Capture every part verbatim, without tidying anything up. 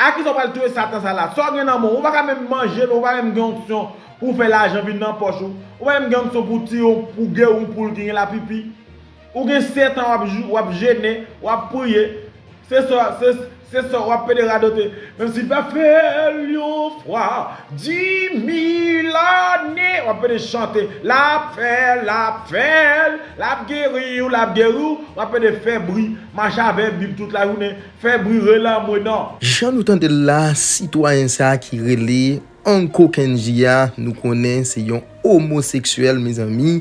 A kisa w pral touye Satan sa la? Sa w gen nan men w, ou pa ka menm manje l, ou pa menm gen onksyon pou w fè lajan vin nan pòch ou. Ou pa menm gen onksyon pou w tiye, pou w geri yon poul ki gen lapipi. Ou gen sèt an w ap jou, w ap jene, w ap priye. Se sa, se, se sa w ap pede radote. Menm si l pa fè l yon fwa, di mil ane, w ap pede chante. L ap fè l, l ap fè l, l ap geri w, l ap geri w. W ap pede fè bri, mache avèk Bib tout lajounen, fè bri, rele anmwe non. Jan nou tande l la, sitwayen sa a ki rele Uncle Kendji a, nou konnen se yon omoseksyèl, mezanmi.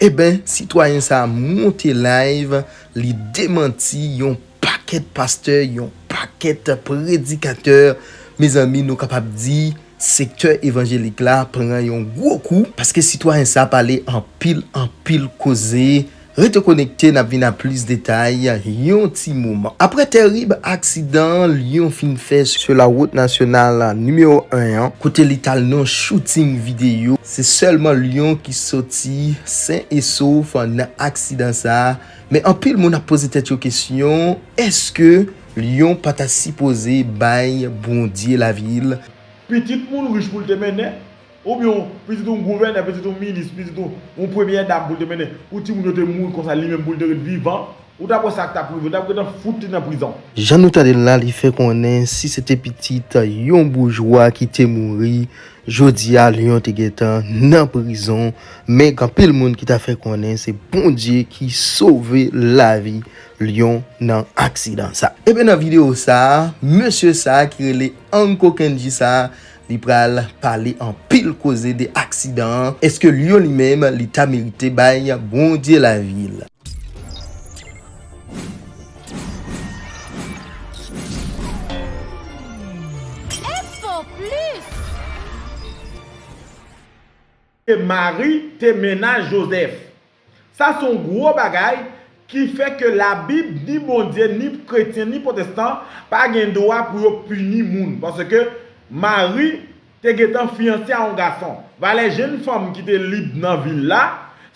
Eben, sitwayen sa a monte live, li demanti yon pakèt pastè, yon pakèt predikatè. Mezanmi, nou kapab di sektè evanjelik la pran yon gwo kou, paske sitwayen sa a pale anpil, anpil koze. Rete konekte, n ap vin ak plis detay yon ti moman. Aprè tèrib aksidan Lyon fin fè sou lawout nasyonal nimewo en an, kote li t al nan shooting videyo, se sèlman Lyon ki soti sen e sof nan aksidan sa a. Men anpil moun ap poze tèt yo kesyon, èske Lyon pa ta sipoze bay Bondye lavi l? Pitit moun rich pou l te mennen, oubyen pitit yon gouvènè, pitit yon minis, pitit yon, yon premyè dam pou l te mennen, pou timoun yo te mouri konsa, li menm pou l te ret vivan, ou t ap wè sa k t ap rive, ou t ap gentan fout li nan prizon. Jan nou tande l la, li fè konnen si se te pitit yon boujwa ki te mouri, jodi a Lyon te gentan nan prizon, men gen anpil moun ki ta fè konnen se Bondye ki sove lavi Lyon nan aksidan sa. Ebyen, nan videyo sa a, mesye sa a ki rele Uncle Kendji sa a, li pral pale anpil koze de aksidan an. Èske Lyon li menm, li ta merite bay Bondye lavi l? Info Plus. E Mari te mennaj Jozèf. Sa se yon gwo bagay ki fè ke Labib, ni Bondye, ni kretyen, ni pwotestan, pa gen dwa pou yo pini moun. Paske Mari te gentan fiyanse a yon gason. Valè jenn fanm ki te lib nan vil la,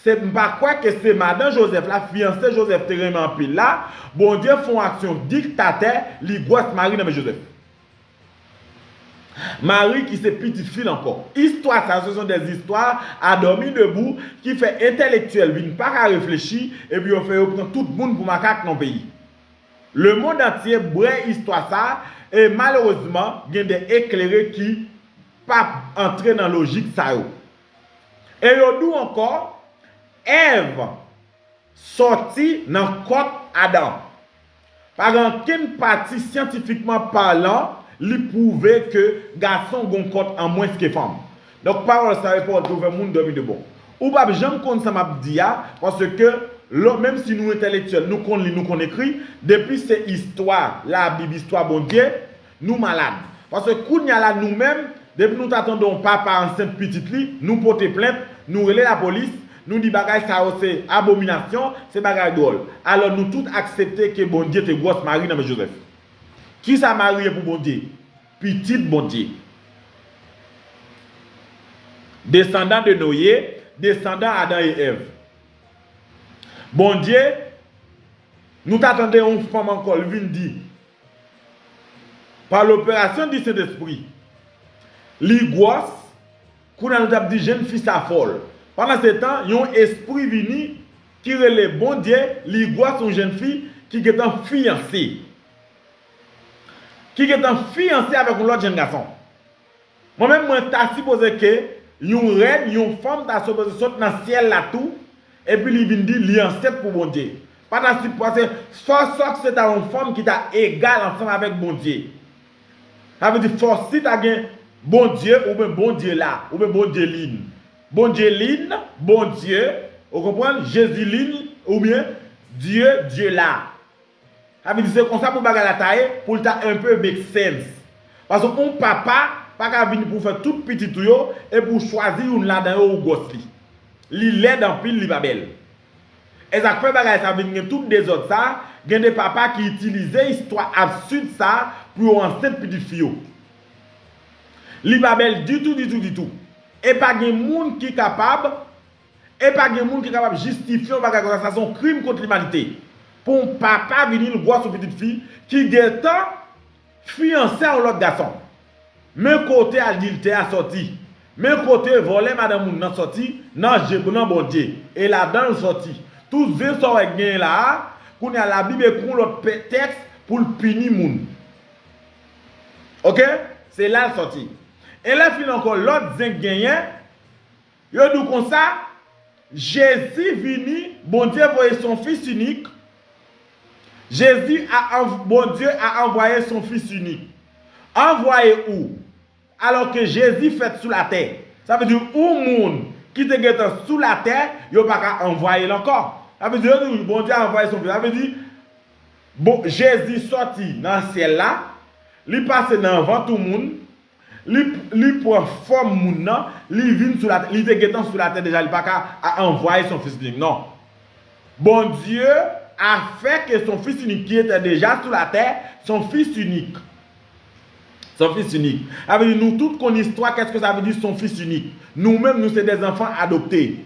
se, m pa kwè ke se madan Jozèf la, fiyanse Jozèf te renmen anpil la, Bondye fè yon aksyon diktatè, li gwòs Mari nan men Jozèf. Mari ki se pitit fi l ankò. Istwa sa yo, se sont des histoires à dormir debout ki fè entèlektyèl vin pa ka reflechi, epi yo fè yo pran tout moun pou makak nan peyi. Lemonn antye bwè istwa sa, e malerezman, gen de eklere ki p ap antre nan lojik sa yo. E yo di w ankò, Èv sòti nan kòt Adan. Pa gen okenn pati syantifikman palan li pwouve ke gason gon kòt an mwens ke fanm. Donk, pawòl sa yo, pawòl ki fè moun dòmi de bon. Ou p ap janm konn sa m ap di a, paske lò, menm si nou entèlektyèl, nou konn li, nou konn ekri, depi se istwa Labib, istwa Bondye, nou malad. Paske kounye a la, nou menm, depi nou ta tande yon papa ansent pitit li, nou pote plent, nou rele lapolis, nou di bagay sa yo se abominasyon, se bagay dwòl. Alò, nou tout aksepte ke Bondye te gwòs Mari nan men Jozèf. Kisa Mari ye pou Bondye? Pitit Bondye. Desandan de Noye, desandan Adan e Èv. Bondye, nou ta tande yon fanm ankò, li vin di, par l'opération du Saint-Esprit, li gwòs, kounye a nou t ap di jenn fi sa fòl. Pandan se tan, yon espri vini ki rele Bondye, li gwòs yon jenn fi ki gentan fiyanse. Ki gentan fiyanse avèk yon lòt jenn gason. Mwen menm, mwen ta sipoze ke yon rèn, yon fanm ta sipoze sot nan syèl la tou, epi li vin di li ansent pou Bondye. Pa ta sipoze, fò, fòk se ta yon fanm ki ta egal ansanm avèk Bondye. Sa vle di fòk si ta gen Bondye, oubyen Bondye la, oubyen Bondye lin. Bondye lin, Bondye, ou konprann? Jezi lin, oubyen Dye, Dye la. Sa vle di se konsa pou bagay la ta ye, pou l ta un peu make sense. Paske yon papa pa ka vin pou fè tout pitit ou yo, epi w chwazi youn ladan yo ou gwòs li. Li lèd anpil, li pa bèl. E sa k fè bagay sa vin gen tout dezòd sa, gen de papa ki itilize istwa absid sa pou yo ansent pitit fi yo. Li pa bèl ditou, ditou, ditou. E pa gen moun ki kapab E pa gen moun ki kapab jistifye yon bagay konsa, sa se yon krim kont limanite. Pou yon papa vini l gwòs yon pitit fi ki gentan fiyanse a yon lòt gason. Men kote adiltè a sòti. Men kote vòlè madanm moun nan sòti nan je, nan Bondye. E ladan l sòti. Tout zen sa w wè genyen la a, kounye a Labib ekri yon lòt pe- tèks pou l pini moun. Oke? Se la l sòti. E lè fin ankò, lòt zen k genyen, yo di w konsa, Jezi vini, Bondye voye son Fis inik. Jésus a env- Bondye a anvwaye son Fis inik. Anvwaye ou? Alò ke Jezi fèt sou latè. Sa vle di ou moun ki te gentan sou latè, yo pa ka anvwaye l ankò. Sa vle di yo di Bondye a anvwaye son Fis. Sa vle di bon, Jezi sòti nan syèl la, li pase nan vant ou moun, li, li pran fòm moun nan, li vin sou latè, li te gentan sou latè deja, li pa ka a- anvwaye son Fis li, non. Bondye a fè ke son Fis inik ki te deja sou latè, son Fis inik. Son Fis inik. Sa vle di nou tout konn istwa, kèske sa vle di son Fis inik. Nou menm, nou se des enfants adoptés.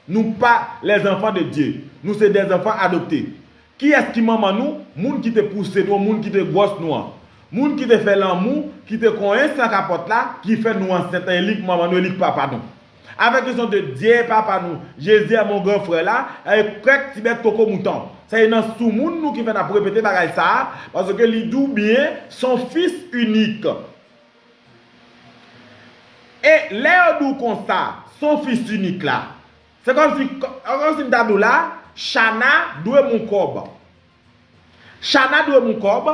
Nou pa les enfants de Dieu. Nou se des enfants adoptés. Kiyès ki manman nou? Moun ki te pouse nou, moun ki te gwòs nou an. Moun ki te fè lanmou, ki te konyen san kapòt la, ki fè nou ansent an, e li k manman nou, e li k papa nou. Avèk kesyon de Dye papa nou, Jezi a mon gran frè la, e krèk tibèt koko mouton. Sa e nan soumoun nou ki fè n ap repete bagay sa a, paske li di w byen, son Fis inik. E lè yo di w konsa, son Fis inik la, se kòmsi, kòmsi m ta di w la, Chana dwe m yon kòb. Chana dwe m yon kòb.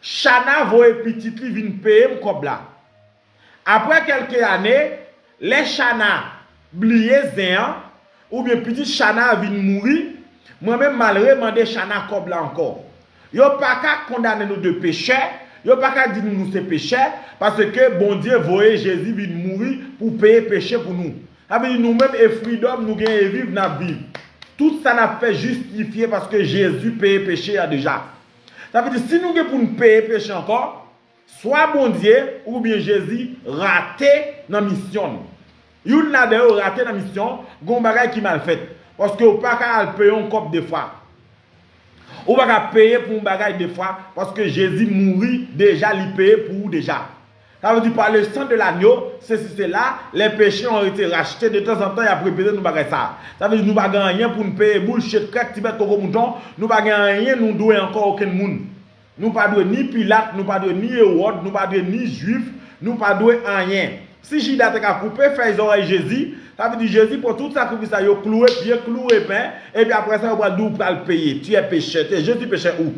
Chana voye pitit li vin peye m kòb la. Apre kèlke ane, lè Chana bliye zen an, oubyen pitit Chana a vin mouri, mwen menm m al remande Chana kòb la ankò. Yo pa ka kondane nou de pechè, yo pa ka di nou nou se pechè, paske Bondye voye Jezi vin mouri pou peye peche pou nou. Sa vle di nou menm e freedom nou genyen e viv n ap viv. Tout sa n ap fè jistifye paske Jezi peye peche a deja. Sa vle di si nou gen pou n peye peche ankò, swa Bondye oubyen Jezi rate nan misyon l. Youn ladan yo rate nan misyon, gen yon bagay ki mal fèt. Paske ou pa ka al peye yon kòb de fwa. Ou pa ka peye pou yon bagay de fwa, paske Jezi mouri deja, li peye pou ou deja. Sa vle di, par le sang de l'agneau, ceci, cela, les péchés ont été rachetés. De tanzantan, y ap repete nou bagay sa. Sa vle di nou pa gen anyen pou n peye bullshit, krèk, tibèt, koko mouton. Nou pa gen anyen nou dwe ankò okenn moun. Nou pa dwe ni Pilat, nou pa dwe ni Ewòd, nou pa dwe ni Jwif, nou pa dwe anyen. Si Jida te ka koupe fèy zòrèy Jezi, sa vle di Jezi pran tout sakrifis la, yo kloure pye, kloure pen, epi apre sa yo pral di w pral peye. Tu es pécheur, tu es, je suis pécheur ou?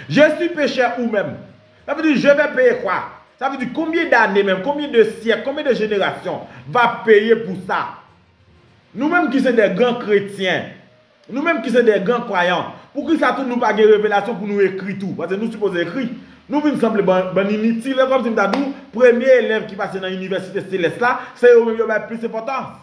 Je suis pécheur ou menm? Sa vle di je vais payer quoi? Sa vle di konbyen dane menm, konbyen de syèk, konbyen de jenerasyon va peye pou sa? Nou menm ki se de gran kretyen, nou menm ki se de gran kwayan, poukisa tou nou pa gen revelasyon pou nou ekri tou? Paske nou sipoze ekri. Nou vin sanble bann, bann initil, e kòmsi m ta di w, premye elèv ki pase nan inivèsite selès la, se yo menm yo bay plis enpòtans.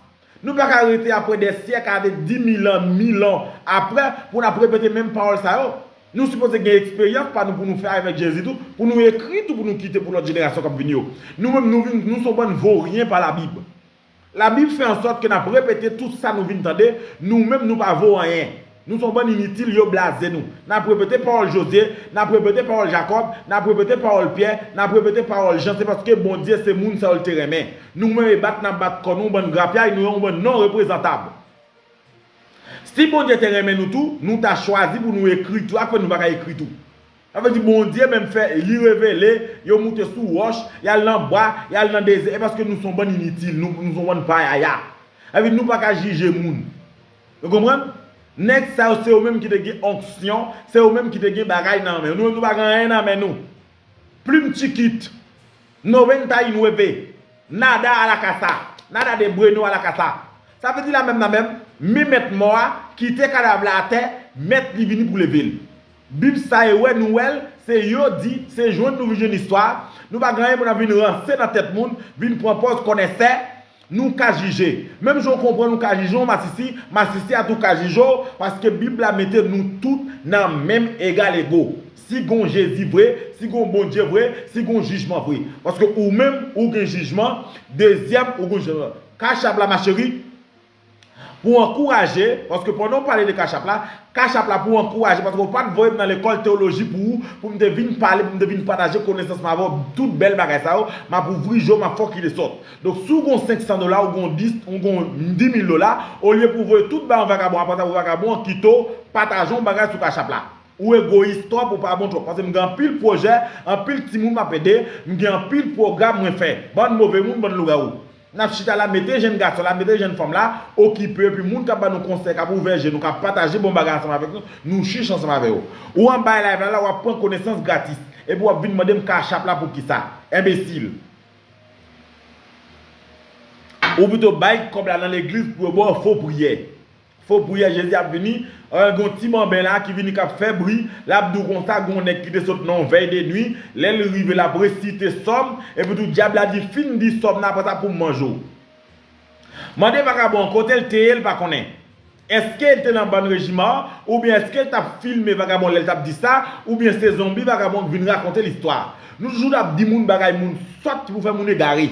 Nou pa ka rete apre de syèk avèk di mil an, mil an apre pou n ap repete menm pawòl sa yo. Nou sipoze gen eksperyans pa nou pou nou fè avèk Jezi tou, pou nou ekri tou, pou nou kite pou lòt jenerasyon k ap vini yo. Nou menm, nou vin, nou se yon bann voryen pa Labib. Labib fè ansòt ke n ap repete tout sa nou vin tande, nou menm nou pa vo anyen. Nou se yon bann initil, yo blaze nou. N ap repete pawòl Jozye, n ap repete pawòl Jakòb, n ap repete pawòl Pyè, n ap repete pawòl Jan, se paske Bondye se moun sa yo l te renmen. Nou menm e bat n ap bat kò nou, yon bann grapyay, nou yon bann non reprezantab. Si Bondye te renmen nou tou, nou ta chwazi pou nou ekri tou, afè nou pa ka ekri tou. Sa vle di Bondye menm fè, li revele, yo moute sou wòch, y al nan bwa, y al nan dezè, e paske nou se yon bann initil, nou, nou se yon bann payaya. Sa vle di nou pa ka jije moun. Ou konprann? Nèg sa yo, se yo menm ki te gen onksyon, se yo menm ki te gen bagay nan men yo. Nou menm, nou pa gen anyen nan men nou. Plim chikit. Noventa y nueve. Nada a la casa. Nada de bueno a la casa. Sa vle di la menm, la menm, men mèt mò a, kite kadav la atè, mèt li vini pou leve l. Bib sa e wè nou wè l, se yo di, se jwenn nou vin jwenn istwa, nou pa gen anyen pou n ap vin ranse nan tèt moun, vin pran pòz konèsè, nou ka jije. Menm jan w konprann ou ka jije yon masisi, masisi a tou ka jije w, paske Bib la mete nou tout nan menm egal ego. Si gon Jezi vre, si gon Bondye vre, si gon jijman vre. Paske ou menm, ou gen jijman, dezyèm, ou gen jijman. Kachap la, ma chérie, Pou ankouraje, paske pandan w pale de Cash App la, Cash App la pou ankouraje, paske w pa t voye m nan lekòl teyoloji pou ou, pou m te vin pale, pou m te vin pataje konesans mwen avè w, tout bèl bagay sa yo, m ap ouvri je w, m ap fè w kite sòt. Donk, si w gen senk san dola, ou gen dis, ou gen dis mil dola, olye pou w voye tout ba yon vagabon, apre sa pou vagabon an kite w pataje yon bagay sou Cash App la. Ou egoyis twòp, ou pa bon twòp. Paske m gen anpil pwojè, anpil timoun m ap ede, m gen anpil pwogram mwen fè. Bann move moun, bann lougawou. N ap chita la, mete jenn gason la, mete jenn fanm la, okipe yo, epi moun k ap ba nou konsèy, k ap ouvè je nou, k ap pataje bon bagay ansanm avèk nou, nou chich ansanm avè yo. Ou anba live la, la, w ap pran konesans gratis. Epi w ap vin mande m Cash App la pou kisa? Enbesil. Ou pito bay kòb la nan legliz pou yo ba w fo priyè. Fo priyè, Jezi ap vini. Gen yon ti manben la ki vini k ap fè bri. L ap di w konsa, gen yon nèg ki te sot nan yon vèy de nwi. Lè l rive, l ap resite sòm. Epi tou, dyab la di, fin di sòm nan, apre sa pou m manje w. Mande vagabon an kote l te ye, l pa konnen. Èske l te nan bann rejiman an? Oubyen èske l t ap filme vagabon lè l t ap di sa? Oubyen se zonbi vagabon k vin rakonte listwa? Nou toujou t ap di moun bagay moun sòt ki pou fè moun egare.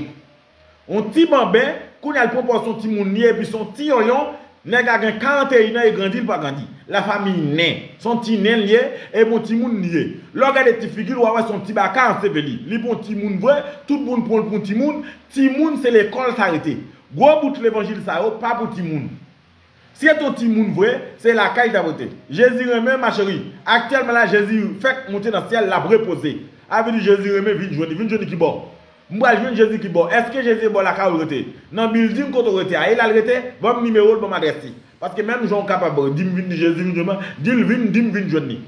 Yon ti banben, kounye a l pran pòz se yon timoun li ye, epi se yon ti yonyon, nèg la gen karanteyin an e grandi, li pa grandi. Lafanmi nen, se yon ti nen li ye, epi yon timoun li ye. Lè w gade ti figi l, w a wè se yon ti baka anseveli. Li pa yon timoun vre, tout moun pran l pou yon timoun. Timoun, se lekòl sa rete. Gwo bout levanjil sa yo pa pou timoun. Si se t yon timoun vre, se lakay li t ap rete. Jezi renmen, ma chérie. Aktyèlman la, Jezi fèk moute nan syèl, l ap repoze. A vle di Jezi renmen, vin jwenn li. Vin jwenn li ki bò? M pral jwenn Jezi ki bò? Èske Jezi e bò lakay ou l rete? Nan bilding kote w rete a, e la l rete? Ban m nimewo l, ban m adrès li. Paske menm jan w kapab di m vin di Jezi vin jwenn mwen, di l vin, di m vin jwenn li.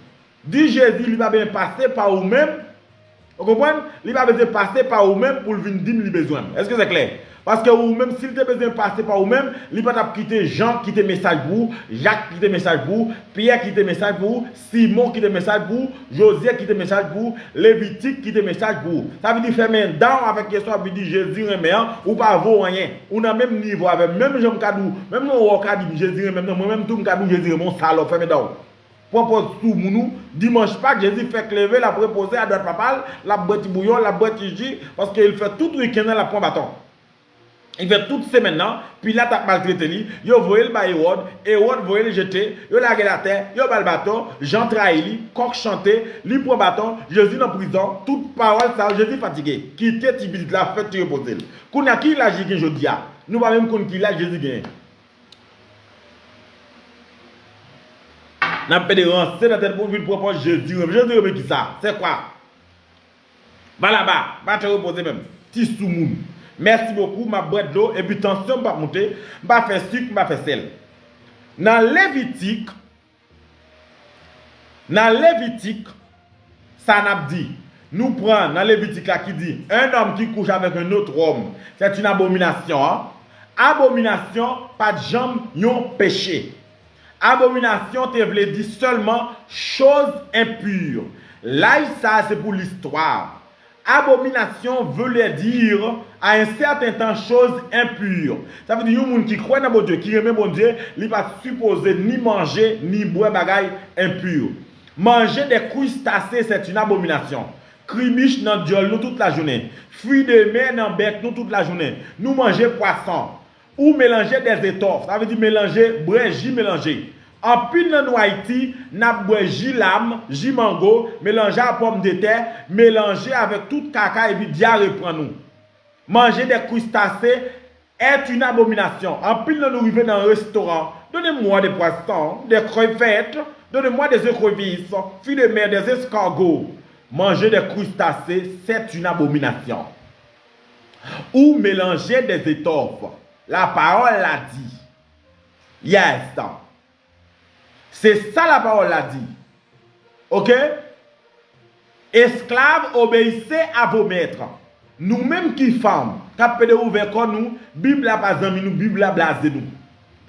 Di Jezi li pa bezwen pase pa ou menm. Ou konprann? Li pa bezwen pase pa ou menm pou l vin di m li bezwen m. Èske se klè? Paske ou menm, si l te bezwen pase pa ou menm, li pa t ap kite Jan kite mesaj pou ou, Jak kite mesaj pou ou, Pyè kite mesaj pou ou, Simon kite mesaj pou ou, Jozye kite mesaj pou ou, Levitik kite mesaj pou ou. Sa vle di fèmen dan w avèk kesyon ap vin di Jezi renmen an, ou pa vo anyen. Ou nan menm nivo avè m. Menm jan m ka di w, menm jan w ka di m Jezi renmen m nan, mwen menm tou m ka di w Jezi renmen w, salòp, fèmen dan w. Pran pòz sou moun ou. Dimanch Pak, Jezi fèk leve, l ap repoze adwat Papa l, l ap bwè ti bouyon, l ap bwè ti ji, paske l fè tout wikenn nan l ap pran baton. Li fè tout semèn nan, Pilat ap maltrete li, yo voye l bay Ewòd, Ewòd voye l jete, yo lage l atè, yo ba l baton, Jan trayi li, kòk chante, li pran baton, Jezi nan prizon, tout pawòl sa yo, Jezi fatige. Kite ti pitit la fèt ti repoze l. Kounye a, ki laj li gen jodi a? Nou pa menm konn ki laj Jezi genyen. N ap pede ranse nan tèt pou vin pran pòz Jezi renmen. Jezi renmen kisa? Se kwa? Balaba, pa te repoze menm. Ti soumoun. Mèsi bokou, m ap bwè dlo, epi tansyon m p ap moute, m pa fè sik, m pa fè sèl. Nan Levitik, nan Levitik, sa n ap di? Nou pran nan Levitik la ki di, un homme qui couche avec un autre homme, c'est une abomination, hein? Abominasyon pa t janm yon peche. Abominasyon te vle di sèlman chose impure. Laj sa a se pou listwa. Abomination voulait dire à un certain temps chose impure. Sa vle di yon moun ki kwè nan Bondye, ki renmen Bondye, li pa t sipoze ni manje, ni bwè bagay enpi. Manger des crustacés, c'est une abomination. Kribich nan dyòl nou tout lajounen. Fruits de mer nan bèk nou tout lajounen. Nou manje pwason. Ou melanje des étoffes, sa vle di melanje, bwè ji melanje. Anpil nan nou Ayiti, n ap bwè ji lam, ji mango, melanje a pòmdetè, melanje avèk tout kaka epi dyare pran nou. Manger des crustacés est une abomination. Anpil nan nou rive nan restoran, donnez-moi des poissons, des crevettes, donnez-moi des écrevisses, fruits de mer, des escargots. Manger des crustacés, c'est une abomination. Ou melanje des étoffes. La parole la dit. Yes. Se sa la parole la dit. Ok? Esclaves, obéissez à vos maîtres. Nou menm ki fanm, k ap pede ouvè kò nou, Bib la pa zanmi nou, Bib la blaze nou.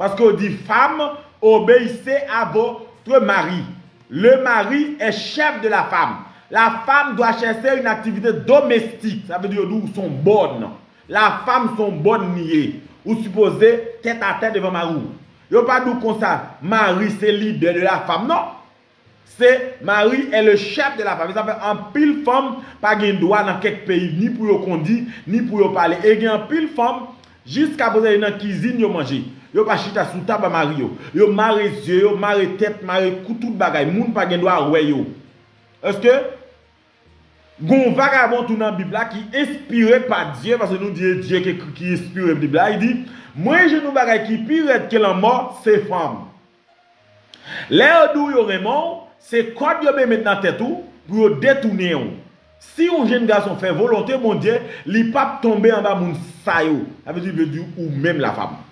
Paske yo di, femmes, obéissez à votre mari. Le mari est chef de la femme. La femme doit chercher une activité domestique. Sa vle di yo di w se yon bòn. La femme se yon bòn li ye. Ou sipoze tèt atè devan mari w. Yo pa di w konsa, mari se lidè de la femme, non. Se mari est le chef de la femme. Sa fè anpil fanm pa gen dwa nan kèk peyi, ni pou yo kondi, ni pou yo pale. E gen anpil fanm, jiskaprezan, yo nan kizin, yo manje. Yo pa chita sou tab a mari yo. Yo mare zye yo, mare tèt, mare kou, tout bagay. Moun pa gen dwa wè yo. Èske gon vagabon tou nan Bib la ki enspire pa Dye, paske nou di e Dye ki, ki enspire Bib la, li di, mwen jwenn yon bagay ki pi rèd ke lanmò, se fanm. Lè yo di w yo renmen w, se kòd yo ben met nan tèt ou pou yo detounen w. Si yon jenn gason fè volonte Bondye, li p ap tonbe anba moun sa yo. Sa vle di, vle di ou menm la femme.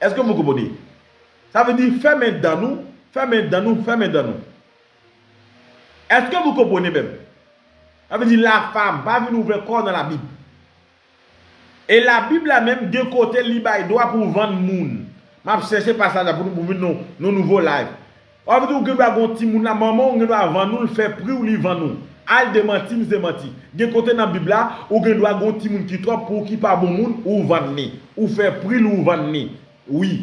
Èske vous comprenez? Sa vle di, fèmen dan nou, fèmen dan nou, fèmen dan nou. Èske vous comprenez menm? Sa vle di, la femme, pa vin ouvè kò w nan Labib. E Labib la menm, gen kote li bay dwa pou vann moun. M ap chèche pasaj la pou nou, pou vin nou, nou nouvo live. Sa vle di, ou gen dwa gen yon timoun la, manman w gen dwa vann ou, l fè pri w, li vann ou. Al demanti m, se manti. Gen kote nan Bib la, ou gen dwa gen yon timoun ki twòp pou ou, ki pa bon moun, ou vann li. Ou fè pri l, ou vann li. Wi.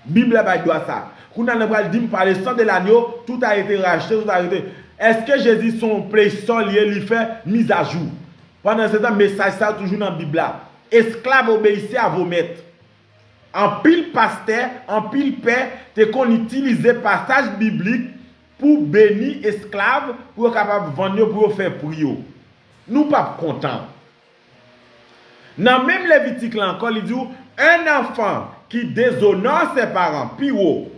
Bib la bay dwa sa. Kounye a, nou pral di m, par le sang de l'agneau, tout a été racheté, tout a été. Èske Jezi se yon Play Store li ye, li fè mizajou? Pandan se tan, mesaj sa yo toujou nan Bib la. Esclaves, obéissez à vos maîtres. Anpil pastè, anpil pè te konn itilize pasaj biblik pou beni esklav, pou yo kapab vann yo, pou yo fè pri yo. Nou p ap kontan. Nan menm Levitik la ankò, li di w, un enfant qui déshonore ses parents, pi wo,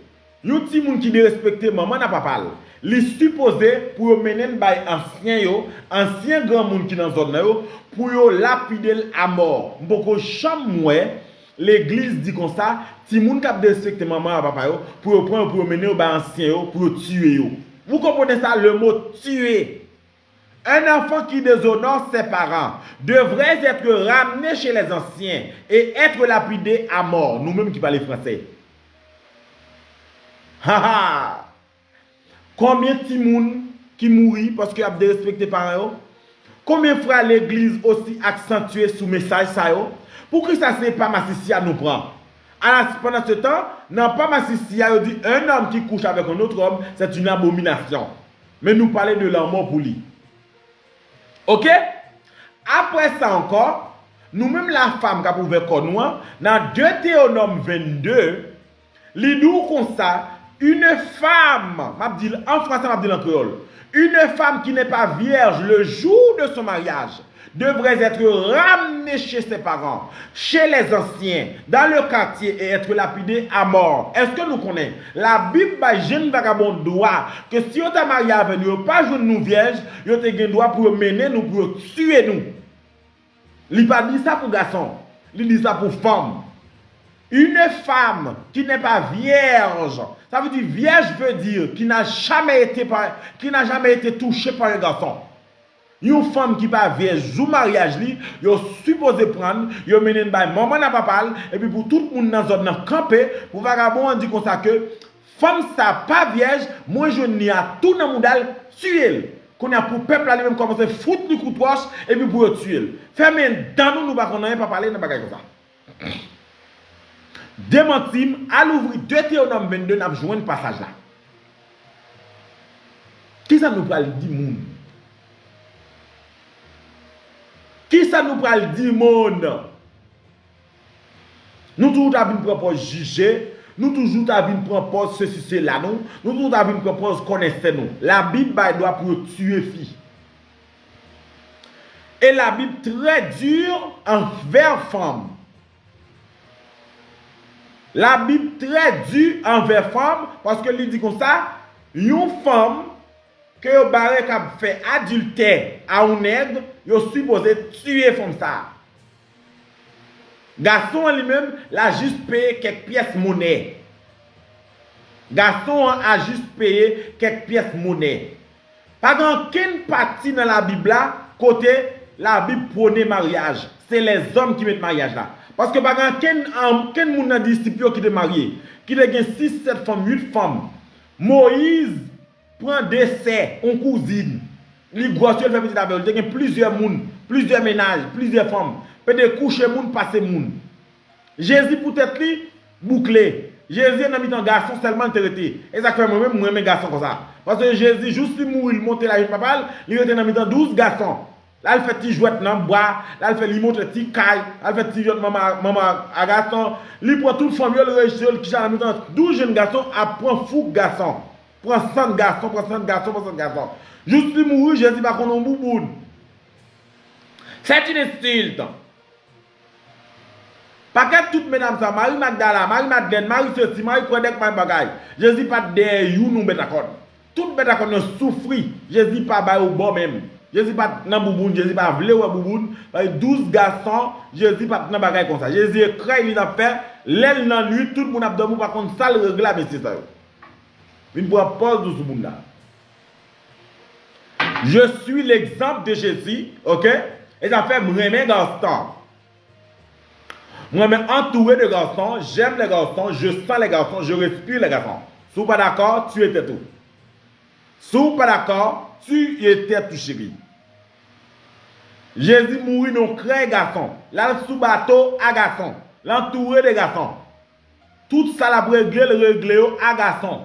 yon timoun ki derespekte manman n ak papa l, li sipoze pou yo mennen l bay ansyen yo, ansyen granmoun ki nan zòn nan yo, pou yo lapide l amò. M poko janm wè legliz di konsa, timoun k ap derespekte manman ak papa yo, pou yo pran yo, pou yo mennen yo bay ansyen yo, pou yo tiye yo. Vous comprenez ça, le mot tuer? Un enfant qui déshonore ses parents devrait être ramené chez les anciens et être lapidé à mort. Nou menm ki pale fransè. Ha ha! Konbyen timoun ki mouri paske y ap derespekte paran yo? Konbyen fwa legliz osi aksantye sou mesaj sa yo? Poukisa se pa masisi a nou pran? Alas, pandan se tan, nan pa masisi a, yo di, un homme qui couche avec un autre homme, c'est une abomination. Men nou pale de lanmò pou li. Oke? Apre sa ankò, nou menm la femme k ap ouvè kò nou an, nan Detewonòm vennde, li di w konsa, une femme, m ap di l an fransè, m ap di l an kreyòl, une femme qui n'est pas vierge le jour de son mariage devrait être ramenée chez ses parents, chez les anciens, dans le quartier et être lapidée à mort. Èske nou konnen Labib bay jenn vagabon dwa ke si yo ta marye avè nou, yo pa jwenn nou vyèj, yo te gen dwa pou yo mennen nou, pou yo tiye nou? Li pa di sa pou gason, li di sa pou fanm. Une femme qui n'est pas vierge, ça veut dire vierge veut dire qui n'a jamais été par, qui n'a jamais été touchée par un garçon. Yon fanm ki pa vyèj jou maryaj li, yo sipoze pran l, yo mennen l bay manman n ak papa l, epi pou tout moun nan zòn nan kanpe, pou vagabon an di konsa ke fanm sa pa vyèj, mwen jwenn li a tou nan mouda l, tiye l. Kounye a pou pèp la li menm kòmanse fout li kout wòch, epi pou yo tiye l. Fèmen dan nou, nou pa konn anyen, pa pale nan bagay konsa. Demanti m, al ouvri Detewonòm vennde, n ap jwenn pasaj la. Kisa nou pral di moun? Kisa nou pral di moun? Nou toujou ta vin pran pòz jije, nou toujou ta vin pran pòz sesi sela nou, nou toujou ta vin pran pòz kònèsè nou. Labib bay dwa pou yo tiye fi. E Labib trè di anvè fanm. Labib trè di anvè fanm, paske li di konsa, yon fanm ke yo bare k ap fè adiltè a yon nèg, yo sipoze tiye fanm sa a. Gason an li menm, l a jis peye kèk pyès monè. Gason an a jis peye kèk pyès monè. Pa gen ankenn pati nan Labib la kote Labib pwone maryaj. Se lèzòm ki met maryaj la. Paske pa gen ankenn, ankenn moun nan disip yo ki te marye, ki te gen sis, sèt fanm, uit fanm. Moyiz pran de sè, yon kouzin. Li gwòs yo, l fè pitit avè yo. Li te gen plizyè moun, plizyè mennaj, plizyè fanm. Pede kouche moun, pase moun. Jezi pou tèt li, boukle. Jezi nan mitan gason sèlman li te rete. E sa k fè mwen menm, mwen renmen gason konsa. Paske Jezi, jous li mouri, li monte la vin papa l, li rete nan mitan douz gason. L al fè ti jwèt nan bwa, l al fè, li montre ti kay, l al fè ti jwèt manman, manman a gason. Li pran tout fanm yo, li rejte yo, li kicha nan mitan douz jèn gason ap pran fouk gason. Pran sant gason, pran sant gason, pran sant gason. Jous li mouri, Jezi pa konn yon bouboun. C'est une insulte. Pakèt tout medam sa, Mari Magdala, Mari Madlèn, Mari sesi, Mari kwèdèk, Mari bagay. Jezi pa t dèyè youn ou bèt a kòn. Tout bèt a kòn yo soufri. Jezi pa ba yo bò menm. Jezi pa t nan bouboun, Jezi pa vle wè bouboun. Paske douz gason, Jezi pa t nan bagay konsa. Jezi ekrèy li t ap fè, lè l nan nuit, tout moun ap dòmi, ou pa konn sa l regle a mesye sa yo. Vin pran pòz ou sou moun la. Je suis l'exemple de Jésus, ok? E sa fè m renmen gason. Mwen menm entouré de garçons, j'aime les garçons, je sens les garçons, je respire les garçons. Si w pa dakò, tuye tèt ou. Si w pa dakò, tuye tèt ou, cheri. Jezi mouri nan krèy gason. L al sou bato a gason. L antoure de gason. Tout sa l ap regle, l regle yo a gason.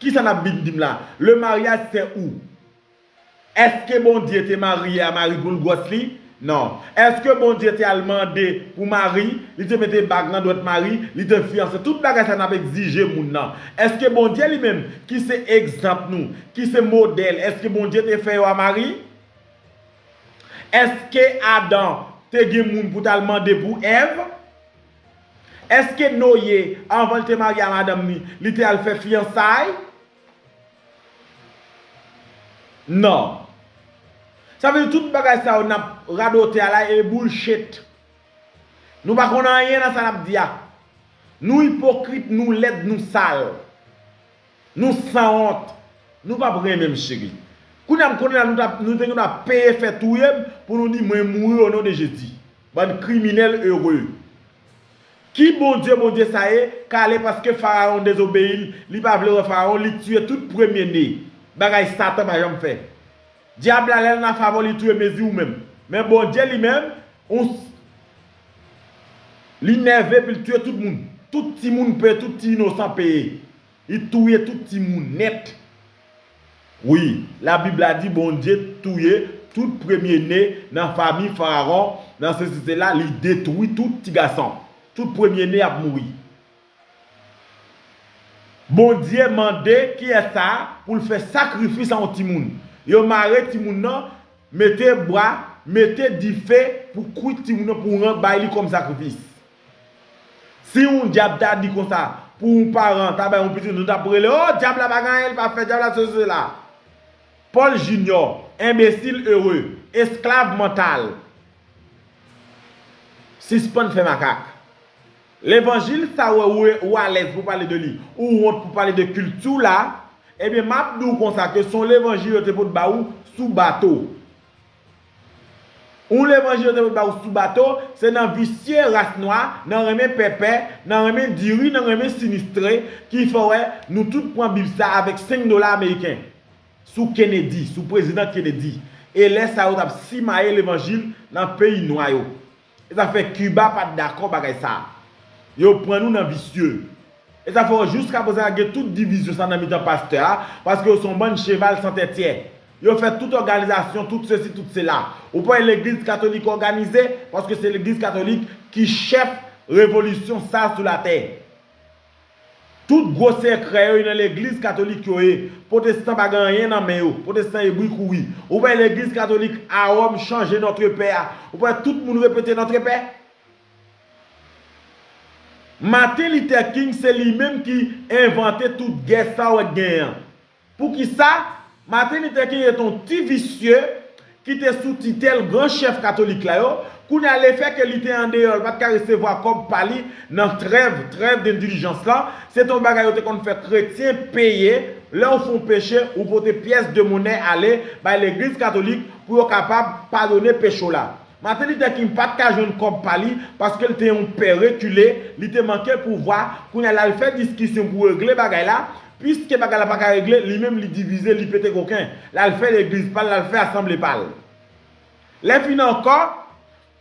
Kisa n ap vin di m la? Le mariage, c'est où? Èske Bondye te marye a Mari pou l gwòs li? Non. Èske Bondye te al mande pou Mari, li te mete bag nan dwèt Mari, li te fiyanse? Tout bagay sa n ap egzije moun nan. Èske Bondye li menm, ki se egzanp nou, ki se modèl, èske Bondye te fè yo a Mari? Èske Adan te gen moun pou t al mande pou Èv? Èske Noye, anvan l te marye a madanm li, li te al fè fiyansay? Non. Sa vle di tout bagay sa yo n ap radote a la e bullshit. Nou pa konn anyen nan sa n ap di a. Nou ipokrit, nou lèd, nou sal. Nou sanwont. Nou p ap renmen m, cheri. Kounye a m konnen la nou t ap, nou te gen dwa peye fè touye m pou nou di mwen mouri o non de Jezi. Bann kriminèl ere. Ki Bondye, Bondye sa ye, kale paske Farawon dezobeyi l, li pa vle wè Farawon, li tiye tout premye ne. Bagay Satan pa janm fè. Dyab la, lè l nan favè w, li touye mezi ou menm. Men Bondye li menm, ou, li nève epi l tiye tout moun. Tout timoun peye, tout ti inosan peye. Li touye tout timoun nèt. Wi, Labib la di Bondye touye tout premye ne nan fanmi Farawon, nan sesi sela, li detwi tout ti gason. Tout premye ne ap mouri. Bondye mande kiyès sa a pou l fè sakrifis a yon timoun. Yo mare timoun nan, mete bwa, mete dife pou kwit timoun nan, pou ran-, bay li kòm sakrifis. Si yon dyab ta di konsa, pou yon paran ta bay yon pitit, nou t ap rele, "O, dyab la pa gen anyen, li pa fè, dyab la sesi sela." Paul Junior, enbesil ere, esklav mantal. Sispann fè makak. Levanjil sa w wè ou, ou alèz pou pale de li, ou wont pou pale de kilti w la, ebyen, m ap di w konsa ke se yon levanjil yo te pot ba ou sou bato. Yon levanjil yo te pot ba ou sou bato, se nan visye ras nwa, nan renmen pèpè, nan renmen diri, nan renmen sinistre, ki fè w wè nou tout pran Bib sa avèk senk dola ameriken. Sou Kennedy, sou prezidan Kennedy. E lè sa yo t ap simaye levanjil nan peyi nwa yo. E sa fè Kiba pa t dakò bagay sa. Yo pran nou nan visye. E sa fè w jiskaprezan gen tout divizyon sa nan mitan pastè a, paske yo se yon bann cheval san tèt yè. Yo fè tout òganizasyon, tout sesi, tout sela. Ou pa wè legliz katolik òganize, paske se legliz katolik ki chèf revolisyon sa sou latè. Tout gwo sekrè yo, yo nan legliz katolik yo ye. Pwotestan pa gen anyen nan men yo. Pwotestan ye bri kouri. Ou wè legliz katolik a Wòm chanje Notre Père a. Ou wè tout moun repete Notre Père? Martin Luther King se li menm ki envante tout gè sa w wè k genyen an. Poukisa? Martin Luther King se t on ti visye ki te sou titèl gran chèf katolik la yo. Kounye a, lefètke li te andeyò, li pa t ka resevwa kòb pa li nan trèv, trêve d'indulgence lan. Se t on bagay yo te konn fè kretyen peye. Lè w fè on peche, ou pote pyès de monè ale bay legliz katolik pou yo kapab padone peche w la. Martin Luther King pa t ka jwenn kòb pa li paske l te yon pè rekile, li te manke pouvwa. Kounye a, l al fè diskisyon pou regle bagay la. Piske bagay la pa ka regle, li menm li divize, li pete koken. L al fè legliz pa l, l al fè asanble pa l. Lè fini ankò,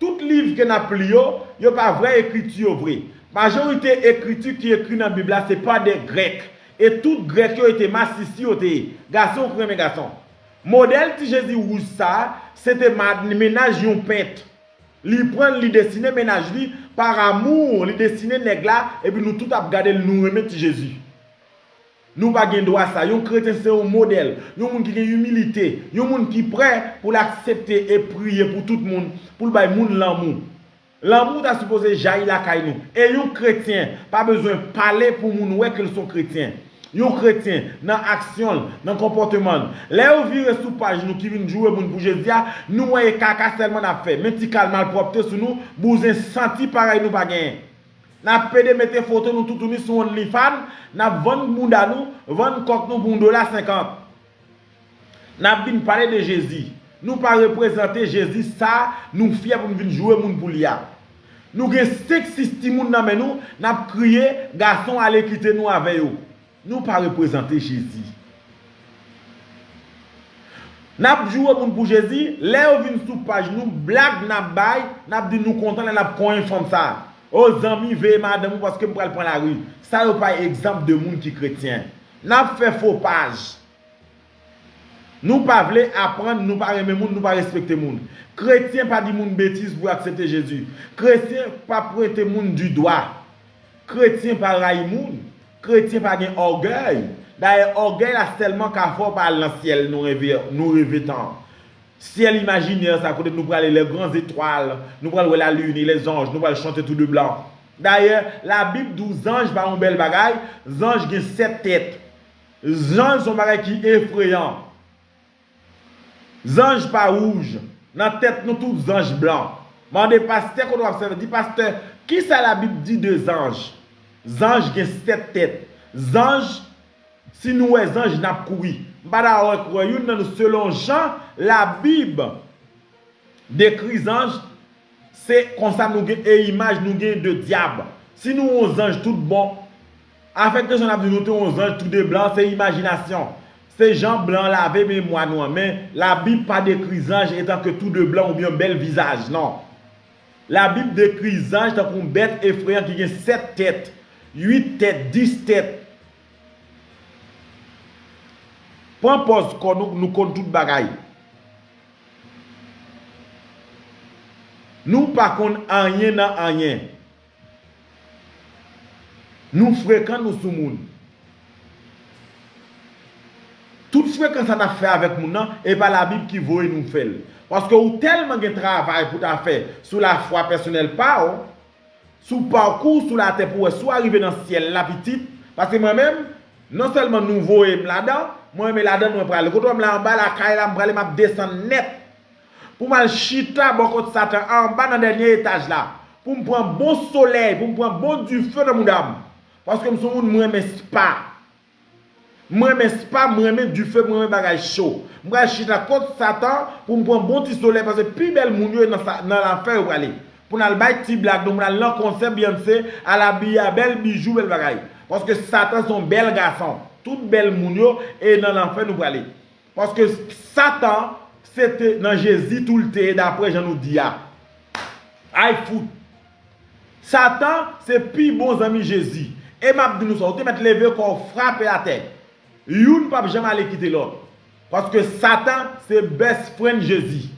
tout liv ke n ap li yo, yo pa vrè ekriti yo vre. Majorite ekriti ki ekri nan Bib la se pa de Grèk. E tout Grèk yo, yo te masisi yo te ye. Gason ki renmen gason. Modèl Ti Jezi wouj sa a, se te mennaj yon pent. Li pran l, li desinen mennaj li, par amour, li desinen nèg la, epi nou tout ap gade l, nou renmen Ti Jezi. Nou pa gen dwa sa. Yon kretyen se yon modèl, yon moun ki gen imilite, yon moun ki prè pou l aksepte e priye pou tout moun, pou l bay moun lanmou. Lanmou ta sipoze jayi lakay nou. E yon kretyen pa bezwen pale pou moun wè ke l se yon kretyen. Yon kretyen, nan aksyon l, nan konpòteman l. Lè yo vire sou paj nou ki vin joure moun pou Jezi a, nou wè e kaka sèlman n ap fè. Men ti kal malpwòpte sou nou, bouzen santi parèy nou pa genyen. N ap pede mete foto nou toutouni sou OnlyFans, n ap vann bounda nou, vann kòk nou pou yon dola senkant. N ap vin pale de Jezi. Nou pa reprezante Jezi sa nou fyè pou n vin joure moun pou li a. Nou gen senk sis timoun nan men nou, n ap kriye, gason ale kite nou avè yo. Nou pa reprezante Jezi. N ap joure moun pou Jezi, lè yo vin sou paj nou, blag n ap bay, n ap di nou kontan lè n ap konyen fanm sa. O zanmi, veye madanm ou paske m pral pran lari. Sa yo pa egzanp de moun ki kretyen. N ap fè fo paj. Nou pa vle aprann, nou pa renmen moun, nou pa respekte moun. Kretyen pa di moun betiz pou aksepte Jezi. Kretyen pa pwente moun di dwa. Kretyen pa rayi moun. Kretyen pa gen ògèy. Dayè, ògèy la sèlman ka fè w pa al nan syèl nou reve, nou reve tan. Syèl imajinè sa, kote nou prale, les grandes étoiles, nou pral wè lalin e lèzanj, nou pral chante tou de blan. Dayè, Labib di w zanj pa yon bèl bagay, zanj gen sèt tèt. Zanj se yon bagay ki efreyan. Zanj pa wouj. Nan tèt nou tout zanj blan. Mande pastè kote w ap sèvi, di pastè, kisa Labib di de zanj? Zanj gen sèt tèt. Zanj, si nou wè zanj, n ap kouri. M pa dakò ak wè youn nan nou selon jan Labib dekri zanj, se konsa nou gen e imaj nou gen de dyab. Si nou wè yon zanj tout bon, afè kesyon n ap di nou te yon zanj tou de blan, se imajinasyon. Se jan blan lave memwa nou an, men Labib pa dekri zanj etanke tou de blan oubyen bèl vizaj, non. Labib dekri zanj tankou yon bèt efreyan ki gen sèt tèt, uit tèt, dis tèt. Pran pòz kò nou, nou konn tout bagay. Nou pa konn anyen nan anyen. Nou frekan, nou sou moun. Tout frekan sa n ap fè avèk moun nan, e pa Labib ki voye nou fè l. Paske ou tèlman gen travay pou ta fè sou lafwa pèsonèl pa w, sou pakou w sou latè pou wè si w a rive nan syèl la pitit. Paske mwen menm, non sèlman nou voye m ladan, mwen menm ladan mwen prale. Kote w wè m la anba lakay la, m prale, m ap desann nèt. Pou m al chita bò kot Satan anba nan dènye etaj la. Pou m pran bon solèy, pou m pran bon dife nan mouda m. Paske m se yon moun m renmen spa. M renmen spa, m renmen dife, m renmen bagay cho. M pral chita kot Satan pou m pran bon ti solèy, paske pi bèl moun yo nan sa, nan lanfè yo prale. Pou n al bay ti blag nou, pou n al nan konsè Beyoncé, al abiye a bèl bijou, bèl bagay. Paske Satan se yon bèl gason. Tout bèl moun yo, e nan lanfè nou prale. Paske Satan, se te nan Jezi tou l te ye, daprè jan nou di a. Ay fout! Satan se pi bon zanmi Jezi. E m ap di nou sa, ou te mèt leve kò w frape atè. Youn p ap janm ale kite lòt. Paske Satan se best friend Jezi.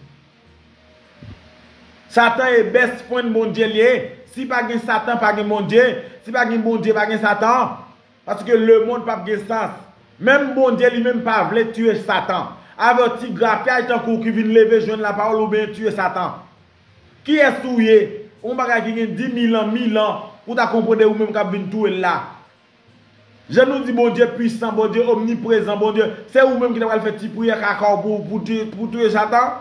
Satan e best friend Bondye li ye. Si pa gen Satan, pa gen Bondye. Si pa gen Bondye, pa gen Satan. Paske lemonn p ap gen sans. Menm Bondye li menm pa vle tiye Satan. Avè w ti grapyay tankou w ki vin leve jwenn lapawòl oubyen tiye Satan. Kiyès ou ye? Yon bagay ki gen di mil an, mil an, pou w ta konprann ou menm k ap vin touye l la. Jan nou di Bondye pwisan, Bondye omniprezan, Bondye, se ou menm ki ta pral fè ti priyè kaka w pou, pou, pou touye Satan?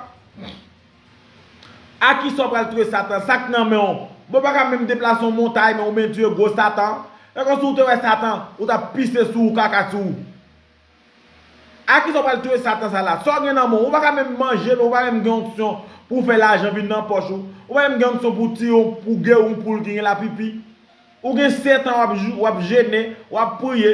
A kisa w pral touye Satan? Sa k nan men w? Bon, w pa ka menm deplase yon montay, men ou menm touye gwo Satan. E kòmsi w te wè Satan, ou t ap pise sou ou, kaka sou ou. A kisa w pral touye Satan sa la? Sa w gen nan men w? Ou pa ka menm manje, men ou pa menm gen onksyon pou w fè lajan vin nan pòch ou. Ou pa menm gen onksyon pou w tiye, pou w geri yon poul ki gen lapipi. Ou gen sèt an w ap, w ap jene, w ap priye.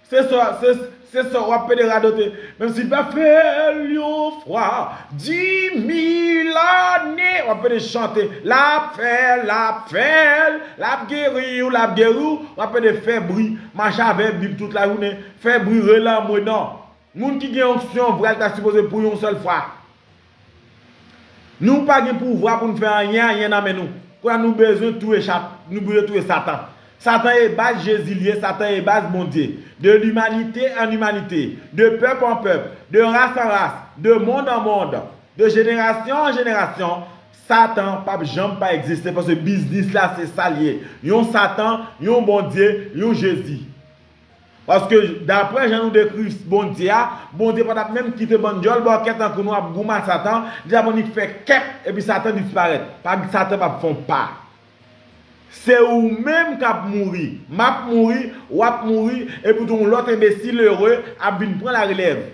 Se sa, se, se sa w ap pede radote. Menm si l pa fè l yon fwa, di mil ane, w ap pede chante. L ap fè l, l ap fè l, l ap geri w, l ap geri w. W ap pede fè bri, mache avè Bib tout lajounen, fè bri, rele anmwe non. Moun ki gen onksyon vre a, li ta sipoze pou yon sèl fwa. Nou pa gen pouvwa pou n fè anyen, anyen nan men nou. Kounye a nou bezwen touye chat, nou bezwen touye Satan. Satan e baz Jezi li ye, Satan e baz Bondye. De l'humanité en humanité, de peuple en peuple, de race en race, de monde en monde, de génération en génération, Satan p ap janm pa egziste paske biznis la se sa l ye. Yon Satan, yon Bondye, yon Jezi. Paske daprè jan nou dekri Bondye a, Bondye pa t ap menm kite bann dyòl bòkè tankou nou ap goumen ak Satan, li t ap annik fè kèk epi Satan disparèt. Pa, Satan p ap fè yon pa. Se ou menm k ap mouri, m ap mouri, w ap mouri, epi tou yon lòt enbesil ere ap vin pran larelèv.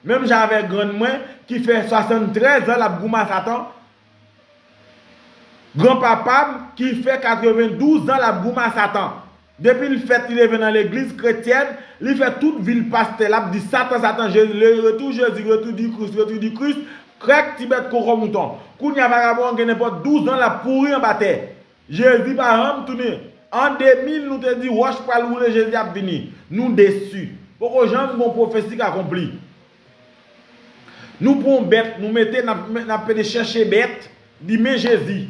Menm jan avèk grann mwen ki fè swasanntrèz an l ap goumen ak Satan. Granpapa m ki fè katrevendouz an l ap goumen ak Satan. Depi l fèt, li leve nan legliz kretyèn, li fè tout vi l pastè, l ap di Satan, Satan, Jezi, le retour Jezi, retour du Christ, retour du Christ, krèk ti bèt koko mouton. Kounye a vagabon an gen nenpòt douz an l ap kouri anba tè. Jezi pa janm tounen. An de mil, nou te di wòch pral woule, Jezi ap vini. Nou desi. Poko janm gon pwofesi k akonpli. Nou pran yon bèt, nou mete, n ap, n ap pede chèche bèt, di men Jezi.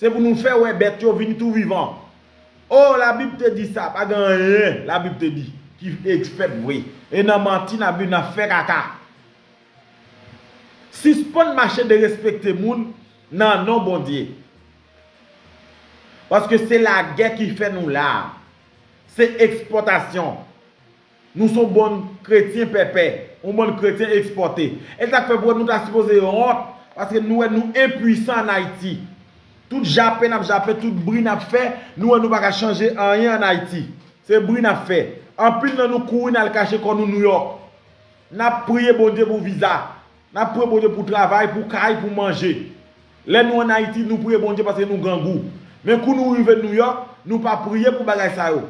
Se pou nou fè wè bèt yo vin tou vivan. O, Labib te di sa, pa gen anyen Labib te di ki fèt vre. E nan manti n ap viv, n ap fè kaka. Sispann mache derespekte moun nan non Bondye. Paske se lagè ki fè nou la. Se ekspòtasyon. Nou se yon bann kretyen pèpè, yon bann kretyen ekspòte. E sa k fè pou nou ta sipoze wont, paske nou wè nou enpwisan ann Ayiti. Tout jape n ap jape, tout bri n ap fè, nou wè nou pa ka chanje anyen ann Ayiti. Se bri n ap fè. Anpil nan nou kouri n al kache kò nou Nouyòk. N ap priye Bondye pou viza. N ap priye Bondye pou travay, pou kay, pou manje. Lè nou ann Ayiti, nou priye Bondye paske nou grangou. Men kou nou rive Nouyòk, nou pa priye pou bagay sa yo.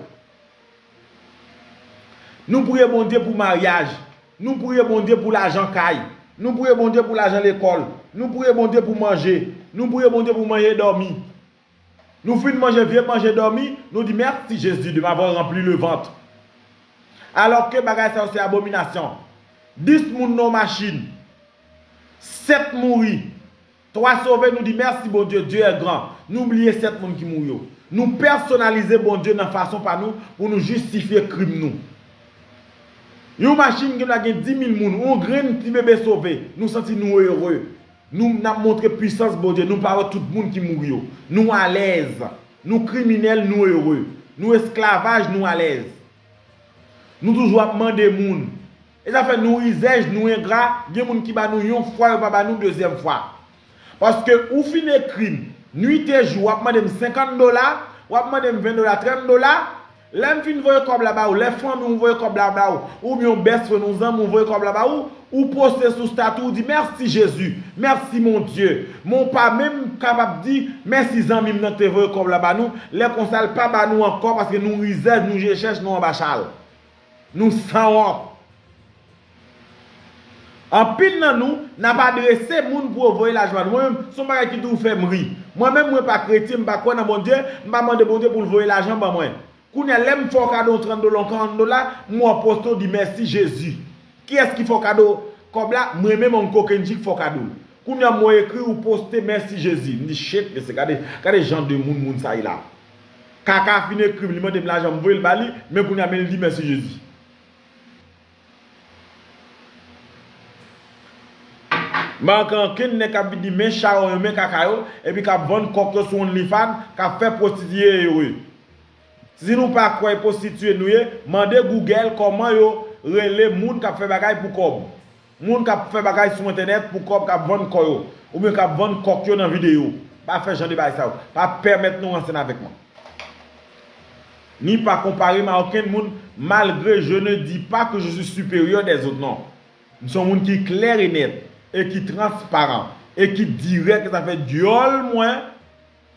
Nou priye Bondye pou maryaj. Nou priye Bondye pou lajan kay. Nou priye Bondye pou lajan lekòl. Nou priye Bondye pou manje. Nou priye Bondye pou manje, dòmi. Nou fin manje vye manje, dòmi, nou di, Merci Jésus de m'avoir rempli le ventre. Alò ke bagay sa yo se abominasyon. Dis moun nan yon machin, sèt mouri, twa sove, nou di, Merci Bondye, Dieu est grand. Nou bliye sèt moun ki mouri yo. Nou pèsonalize Bondye nan fason pa nou pou nou jistifye krim nou. Yon machin gen dwa gen dis mil moun, yon grenn ti bebe sove, nou santi nou ere. Nou, n ap montre pwisans Bondye. Nou pa wè tout moun ki mouri yo. Nou alèz. Nou kriminèl, nou ere. Nou esklavaj, nou alèz. Nou toujou ap mande moun. E sa fè nou rizèz, nou engra. Gen moun ki ba nou yon fwa, yo pa ba nou dezyèm fwa. Paske ou fin ekri m, nwit e jou, w ap mande m senkant dola, w ap mande m ven dola, trant dola, Lè m fin voye kòb la ba ou, lè fanmi w voye kòb la ba ou, oubyen yon best friend, yon zanmi w voye kòb la ba ou, ou poste sou stati w, ou di, Mèsi Jezi, mèsi mon Dye. Men w pa menm kapab di, Mèsi zanmi m nan ki te voye kòb la ba nou, lè konsa l pa ba nou ankò paske nou rizèz, nou je chèch, nou anba chal. Nou sanwont. Anpil nan nou, n ap adrese moun pou yo voye lajan ba nou. Mwen menm, se yon bagay ki toujou fè m ri. Mwen menm, mwen pa kretyen, m pa kwè nan Bondye, m pa mande Bondye pou l voye lajan ban mwen. Kounye a, lè m fè w kado yon trant dola, yon karant dola, m wè w poste, w di, Mèsi Jezi. Kiyès ki fè w kado kòb la? Mwen menm, yon kokenn ki fè w kado l. Kounye a, m wè w ekri, ou poste, Mèsi Jezi. M di, Shit, mesye, gade, gade jan de moun, moun sa ye la. Kaka fin ekri m, li mande m lajan, m voye l ba li, men kounye a, men l di, Mèsi Jezi. M pa anke ankenn nèg k ap vin di men chawony yo, men kaka yo, epi k ap vann kòk yo sou OnlyFans, k ap fè pwostitiye yo ere. Si nou pa kwè e pwostitiye nou ye, mande Google kòman yo rele moun k ap fè bagay pou kòb. Moun k ap fè bagay sou entènèt pou kòb, k ap vann kò yo, oubyen k ap vann kòk yo nan videyo. Pa fè jan de bagay sa yo. Pa pèmèt nou ranse n avèk mwen. Ni pa konpare m a okenn moun, malgre je ne dis pas que je suis supérieur des autres, non. M se yon moun ki klè e nèt, e ki transparan, e ki dirèk, e sa fè dyòl mwen,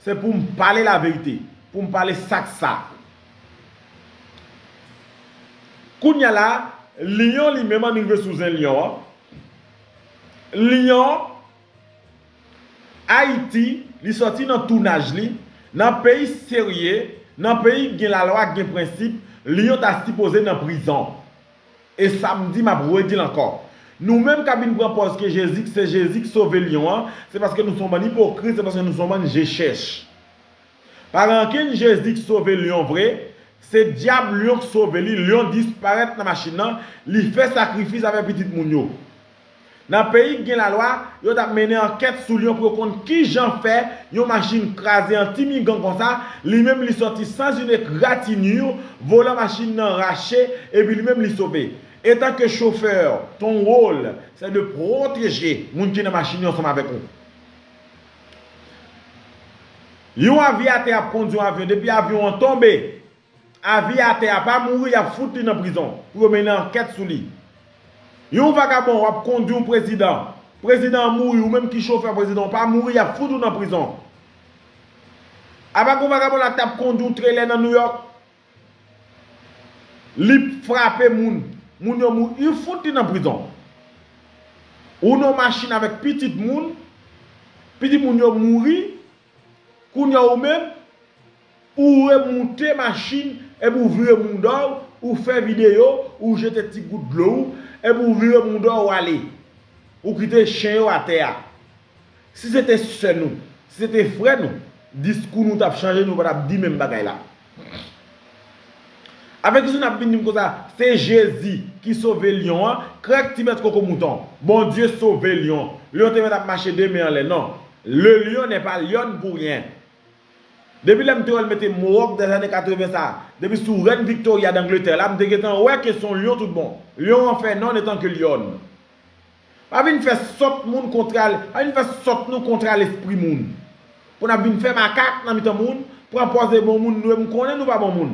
se pou m pale laverite, pou m pale sa k sa. Kounye a la, Lyon li menm, ann rive sou zen Lyon an. Lyon, Ayiti, li sòti nan tounaj li, nan peyi serye, nan peyi k gen lalwa, k gen prensip, Lyon ta sipoze nan prizon. E sa m di, m ap redi l ankò. Nou menm k ap vin pran pòz ke Jezi, se Jezi k sove lyon an, se paske nou se yon bann ipokrit, se paske nou se yon bann je chèch. Pa gen ankenn Jezi k sove lyon vre, se dyab lyon k sove li, lyon disparèt nan machin nan, li fè sakrifis avèk pitit moun yo. Nan peyi k gen lalwa, yo t ap mennen ankèt sou lyon pou yo konn kijan fè yon machin kraze an ti migan konsa, li menm li sòti sans une égratignure, volan machin nan rache, epi li menm li sove. Etan ke chofè, ton wòl, se de pwoteje moun ki nan machin yo ansanm avèk ou. Yon avyatè ap kondi yon avyon, depi avyon an tonbe, avyatè a pa mouri, y ap fout li nan prizon pou yo mennen ankèt sou li. Yon vagabon, w ap kondi yon prezidan, prezidan an mouri, ou menm ki chofè prezidan, w pa mouri, y ap fout ou nan prizon. Apa gon vagabon la t ap kondi yon trelè nan Nouyòk, li frape moun, moun yo mouri, yo fout li nan prizon. Ou nan machin avèk pitit moun, pitit moun yo mouri, kounye a ou menm, ou remoute machin, epi ou vire mouda w, ou fè videyo, ou jete ti gout dlo ou, epi ou vire mouda w, ou ale. Ou kite chen yo atè a. Si se te sè nou, si se te frè nou, diskou nou t ap chanje, nou pa t ap di menm bagay la. Avèk kisa n ap vin di m konsa, se Jezi ki sove lyon an, krèk ti bèt koko mouton. Bondye sove lyon. Lyon te mèt ap mache de men anlè, non. Le lion n'est pas lionne pour rien. Depi lè m te wè l mete mohawk dan zane katreven sa, depi sou rèn Victoria d Angletè la, m te gentan wè ke se yon lyon tout bon. Lyon an fè non etan ke lyòn. Pa vin fè sòt moun kontra, pa vin fè sòt nou kontra lespri moun. Pou n ap vin fè makak nan mitan moun, pran pòz e bon moun nou ye, m konnen nou pa bon moun.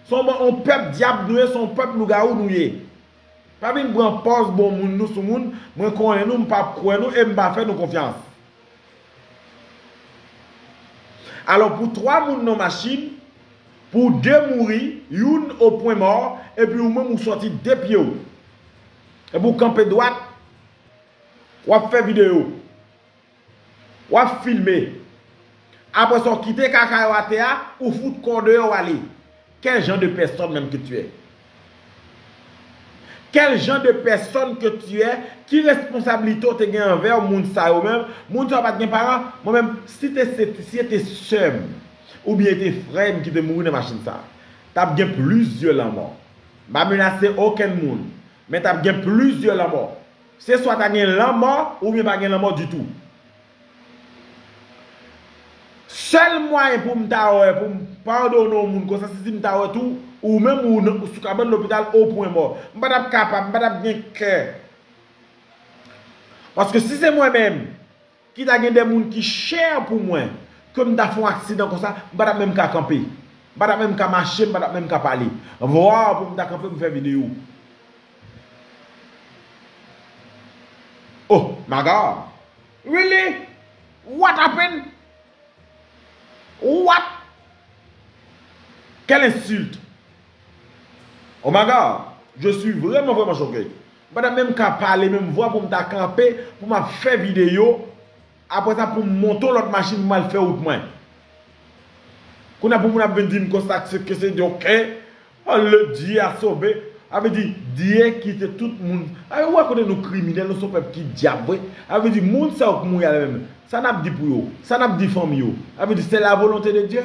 Se yon bon, yon pèp dyab nou ye, se yon pèp lougawou nou ye. Pa vin pran pòz bon moun nou sou moun, mwen konnen nou, m p ap kwè nou e m pa fè nou konfyans. Alò, pou twa moun nan machin, pou de mouri, youn o pwen mò, epi ou menm ou sòti de pye w. Epi w kanpe dwat, w ap fè videyo, w ap filme. Apre sa, w kite kaka yo atè a, ou fout kò deyò, w ale. Quel genre de personne même que tu es? Quel genre de personne que tu es? Ki responsablite w te gen anvè moun sa yo menm? Moun sa yo pa t gen paran? Mwen menm, si te se, si se te sè m, oubyen te frè m ki te mouri nan machin sa, t ap gen plizyè lanmò. M pa menase okenn moun, men t ap gen plizyè lanmò. Se swa ta gen lanmò, oubyen pa gen lanmò ditou. Sèl mwayen pou m ta wè, pou m padone yon moun konsa, se si m ta wè tou, ou menm ou nan, ou sou kabann lopital o pwen mò. M pa t ap kapab, m pa t ap gen kè. Paske si se mwen menm, ki ta gen de moun ki chè pou mwen, ke m ta fè yon aksidan konsa, m pa t ap menm ka kanpe. M pa t ap menm ka mache, m pa t ap menm ka pale. Vwa pou m ta kanpe, m fè videyo. Oh my God. Really? What happened? What? Quelle insulte! Oh my God! Je suis vraiment, vraiment choqué. M pa ta menm ka pale menm vwa pou m ta kanpe, pou m ap fè videyo. Apre sa, pou m monte yon lòt machin, pou m al fè wout mwen. Kounye a pou moun ap vin di m konsa, se ke se di, ok, oh, le Dieu a sauvé. A vle di, Dye kite tout moun. A, ou wè kote nou kriminèl, nou se yon pèp ki dyab vre. A vle di, moun sa yo k mouri a la menm, sa n ap di pou yo? Sa n ap di fanmi yo? A vle di, c'est la volonté de Dieu?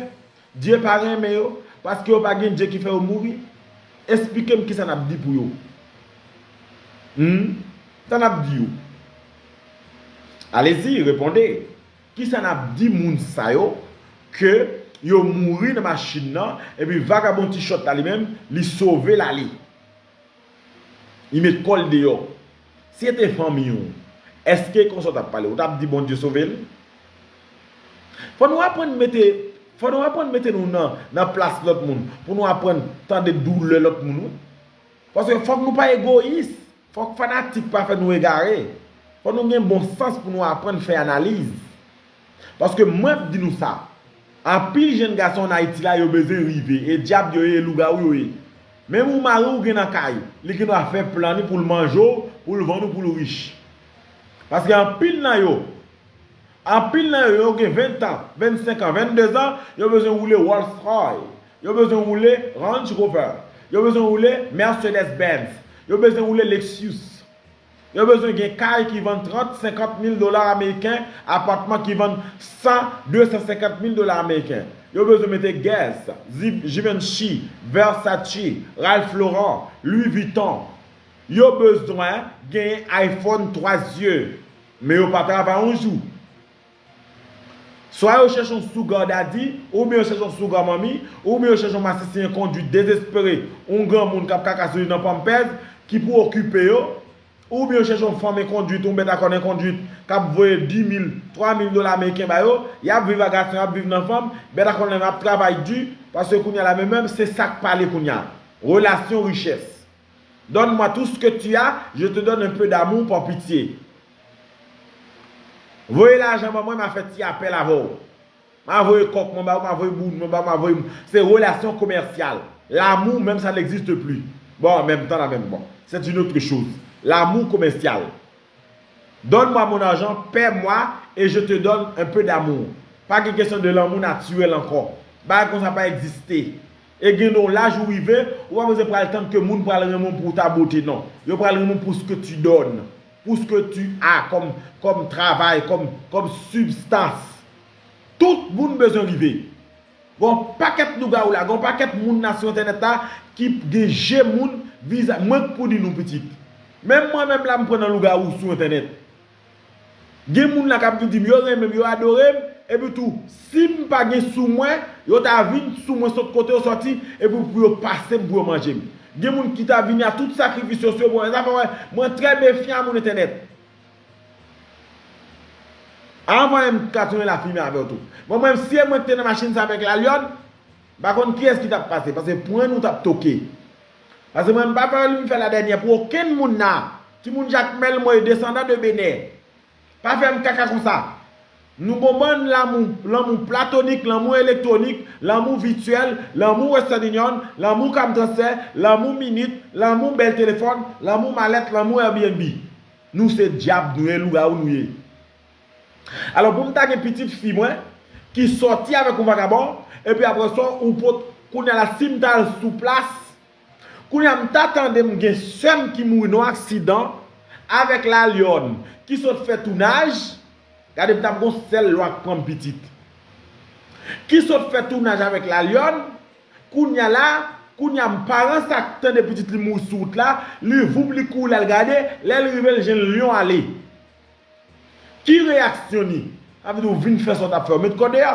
Dye pa renmen yo, paske yo pa gen Dye ki fè yo mouri? Esplike m kisa n ap di pou yo. Hmm? Sa n ap di yo? Allez-y, répondez. Kisa n ap di moun sa yo ke yo mouri nan machin nan, epi vagabon T-shirt la li menm, li sove l ale? Li met kò l deyò. Si se te fanmi w, èske konsa w t ap pale? Ou t ap di Bondye sove l? Fò nou aprann mete, fò nou aprann mete nou nan, nan plas lòt moun, pou nou aprann tande doulè lòt moun, wi. Paske fòk nou pa egoyis. Fòk fanatik pa fè nou egare. Fòk nou gen bon sans pou nou aprann fè analiz. Paske mwen ap di nou sa, anpil jèn gason ann Ayiti la, yo bezwen rive, e dyab yo ye, e lougawou yo ye. Menm ou mari w gen nan kay, li gen dwa fè plan li pou l manje w, pou l vann ou, pou l rich. Paske anpil nan yo, anpil nan yo, yo gen ven tan, vennsenk an, vennde zan, yo bezwen woule Rolls Royce, yo bezwen woule Range Rover, yo bezwen woule Mercedes Benz, Yo bezwen woule Lexus. Yo bezwen gen kay ki vann trant, senkant mil dola ameriken, apatman ki vann san, de san senkant mil dola ameriken. Yo bezwen mete Guess, Givenchy, Versace, Ralph Lauren, Louis Vuitton. Yo bezwen genyen iPhone twa zye. Men yo pa travay yon jou. Swa yo chèche yon sugar daddy, oubyen yo chèche yon sugar mommy, oubyen yo chèche yon masisi en kondwit dezespere, yon granmoun k ap kaka sou li nan pampers, ki pou okipe yo, oubyen yo chèche yon fanm en kondwit, yon bèt a kòn en kondwit, k ap voye dis mil, twa mil dola ameriken ba yo, y ap viv a gason, y ap viv nan fanm, bèt a kòn nan ap travay di, paske kounye a la menm menm, se sa k pale kounye a. Relasyon richès. Donne-moi tout ce que tu as, je te donne un peu d'amour par pitié. Voye lajan ban mwen, m a fè ti apèl avè w. M a voye kòk mwen ba ou, m a voye boud mwen ba ou, m a voye. Se relasyon komèsyal. L'amour, même ça n'existe plus. Bon, menm tan la menm, bon. C'est une autre chose. L'amour commercial. Donne-moi mon argent, paie-moi et je te donne un peu d'amour. Pa gen kesyon de lanmou natirèl ankò. Bagay konsa pa egziste. E gen yon laj ou rive, ou pa bezwen pral tann ke moun pral renmen w pou ta bote, non. Yo pral renmen w pou ce que tu donnes, pour ce que tu as comme, comme travail, comme, comme substance. Tout moun bezwen rive. Gon pakèt lougawou la, gon pakèt moun nan sou entènèt la ki gen je moun viza. Mwen k pou di nou pitit. Menm mwen menm la m pran nan lougawou sou entènèt. Gen moun la k ap vin di m yo renmen m, yo adore m, epi tou, si m pa gen sou mwen, yo ta vin sou mwen sot kote yo sòti, epi pou yo pase m, pou yo manje m. Gen moun ki ta vini a tout sakrifis yo sou yo pou mwen. Sa fè wè, mwen trè mefyan a moun entènèt. Anvan menm m ka tounen lafimen avè w tou. Bon, mwen, si e mwen ki te nan machin sa avèk Lalyòn, m pa konn kiyès ki t ap pase, paske pwen nou t ap toke. Paske mwen, m pa fè li m fè ladènyè pou okenn moun la. Timoun Jakmèl, mwen, desandan de Benè. Pa fè m kaka konsa. Nou gon bann lanmou, lanmou platonik, lanmou elektwonik, lanmou vityèl, lanmou Western Union, lanmou Cam Transfer, lanmou minit, lanmou bèl telefòn, lanmou malèt, lanmou Airbnb. Nou se dyab nou ye, lougawou nou ye. Alò, pou m ta gen pitit fi mwen ki sòti avèk yon vagabon, epi apre sa, ou pot, kounye a la, si m ta al sou plas, kounye a, m ta tande m gen sè m ki mouri nan yon aksidan avèk Lalyòn ki sot fè tounaj, gade m t ap gon sèl lwa k pran m pitit. Ki sot fè tounaj avèk Lalyòn, kounye a la, kounye a, paran sa k tande pitit li mouri sou wout la, li voup, li kouri l al gade, lè l rive, l jwenn lyon ale. Ki reyaksyon ni? Sa vle di ou vin fè sa w t ap fè, ou met kò deyò.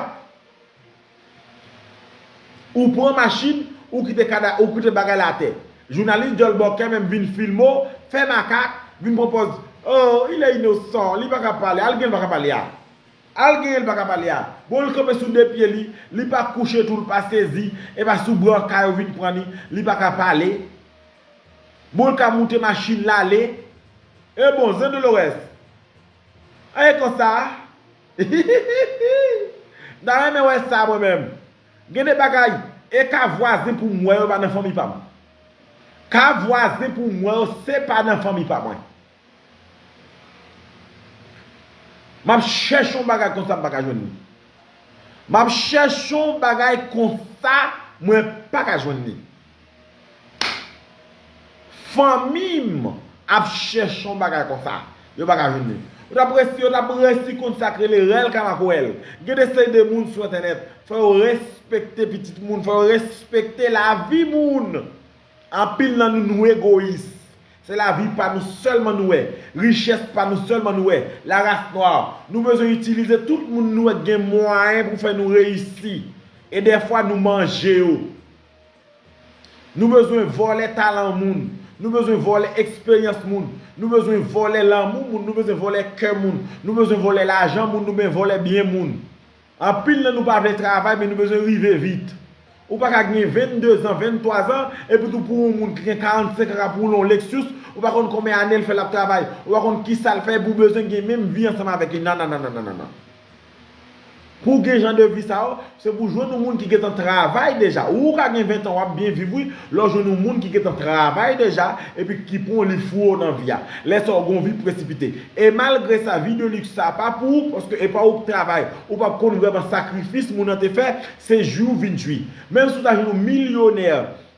Ou pran machin, ou kite kada, ou kite bagay la atè. Jounalis dyòl bòkè menm vin filme w, fè makak, vin pran pòz, oh, il est innocent, li pa ka pale, al gen l pa ka pale a. Al gen l pa ka pale a. Bon, l kanpe sou de pye li, li pa kouche tou, l pa sezi, e pa sou branka yo vin pran li, li pa ka pale. Bon, l ka moute machin l ale. E bon, Zen Dolores. An e konsa. M ta renmen wè sa mwen menm. Gen de bagay, e ka vwazen pou m wè yo pa nan fanmi pa m. Ka vwazen pou m wè yo se pa nan fanmi pa mwen. M ap chèche yon bagay konsa, m pa ka jwenn li. M ap chèche yon bagay konsa, mwen pa ka jwenn li. Fanmi m ap chèche yon bagay konsa, yo pa ka jwenn li. Yo t ap resi, yo t ap resi konn sa k rele rèl ka makwèl. Gen de seri de moun sou entènèt, fò yo respekte pitit moun, fò yo respekte lavi moun. Anpil nan nou, nou egoyis. Se lavi pa nou sèlman nou wè. Richès pa nou sèlman nou wè. Laras nwa. Nou bezwen itilize tout moun nou wè k gen mwayen pou fè nou reyisi. E dèfwa nou manje yo. Nou bezwen vòlè talan moun. Nou bezwen vòlè eksperyans moun. Nou bezwen vòlè lanmou moun. Nou bezwen vòlè kè moun. Nou bezwen vòlè lajan moun. Nou bezwen vòlè byen moun. Anpil nan nou pa vle travay, men nou bezwen rive vit. Ou pa ka gen vennde zan, venntwa zan, epi tou pou yon moun ki gen karannsenk an k ap woule yon Lexus, ou pa konn konbyen ane l fè l ap travay, ou pa konn kisa l fè, epi w bezwen gen menm vi ansanm avèk li. Non, non, non, non, non, non, non. Pou w gen jan de vi sa yo, se pou w jwenn yon moun ki gentan travay deja. Ou ka gen ven tan, w ap byen viv, wi, lè w jwenn yon moun ki gentan travay deja, epi ki pran li fou nan vi a. Lè sa w gon vi presipite. E malgre sa, vi de luxe sa pa pou ou, paske e pa ou k travay. Ou p ap konn vrèman sakrifis moun nan te fè, se jwi w vin jwi. Menm si w ta jwenn yon milyonè,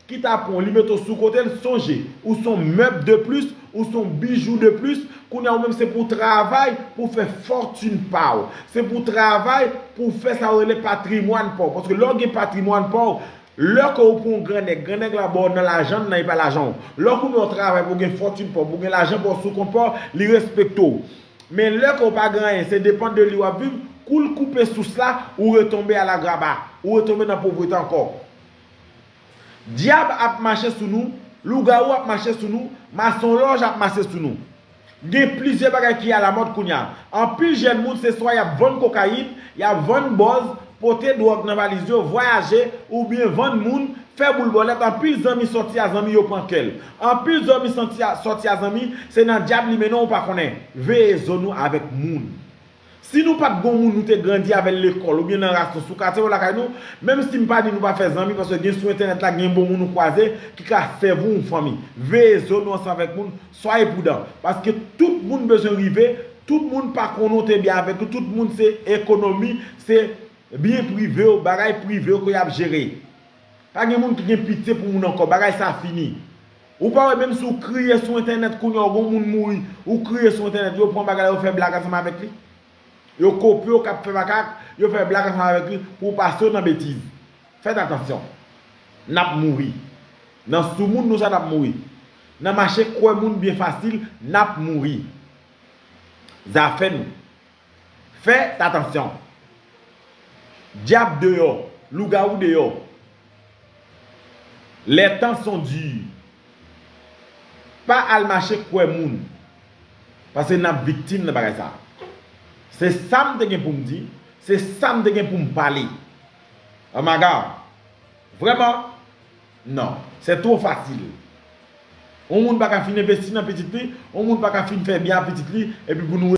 ki ta pran w, li mete w sou kote l, sonje, ou se yon mèb de plis, ou se yon bijou de plis, kounye a ou menm se pou w travay pou w fè fòtin pa w. Se pou w travay pou w fè sa yo rele patrimwàn pa w. Paske lè w gen patrimwàn pa w, lè ke w pran yon grannèg, grannèg la ba w nan lajan l nan, e pa lajan w. Lè w konnen w travay pou w gen fòtin pa w, pou w gen lajan pa w sou kont pa w, li respekte w. Men lè ke w pa gen anyen, se depann de li w ap viv, kou l koupe sous la, ou retonbe alagraba, ou retonbe nan povrete ankò. Dyab ap mache sou nou, lougawou ap mache sou nou, masonlòj ap mache sou nou. Gen plizyè bagay ki alamòd kounye a. Anpil jèn moun se swa y ap vann kokayin, y ap vann bòz, pote dwòg nan valiz yo, vwayaje, oubyen vann moun, fè boul bòlèt. Anpil zanmi sòti a zanmi yo pran kè l. Anpil zanmi sòti a, sòti a zanmi, se nan dyab li mennen w, ou pa konnen. Veye zo nou avèk moun. Si nou pa t gon moun nou te grandi avè l lekòl oubyen nan ras nou, sou katye w, lakay nou, menm si m pa di nou pa fè zanmi, paske gen sou entènèt la, gen bon moun ou kwaze ki ka sèvi w yon fanmi. Veye zo nou ansanm avèk moun, swaye prudan. Paske tout moun bezwen rive, tout moun pa konnen w te byen avèk li, tout moun se ekonomi, se byen prive w, bagay prive w ke y ap jere. Pa gen moun ki gen pitye pou moun ankò, bagay sa fini. Ou pa wè menm si w kriye sou entènèt kounye a, w gon moun mouri, ou kriye sou entènèt, yo pran bagay la, yo fè blag ansanm avèk li. Yo kopye w k ap fè makak, yo fè blag ansanm avèk li pou w pase w nan betiz. Fèt atansyon. N ap mouri. Nan soumoun nou sa n ap mouri. Nan mache kwè moun byen fasil, n ap mouri. Zafè nou. Fèt atansyon. Dyab deyò, lougawou deyò. Les temps sont durs. Pa al mache kwè moun. Paske n ap viktim nan bagay sa. Se sa m te gen pou m di, se sa m te gen pou m pale. Oh my God. Vrèman, non, se two fasil. Yon moun pa ka fin envesti nan pitit li, yon moun pa ka fin fè byen a pitit li, epi pou nou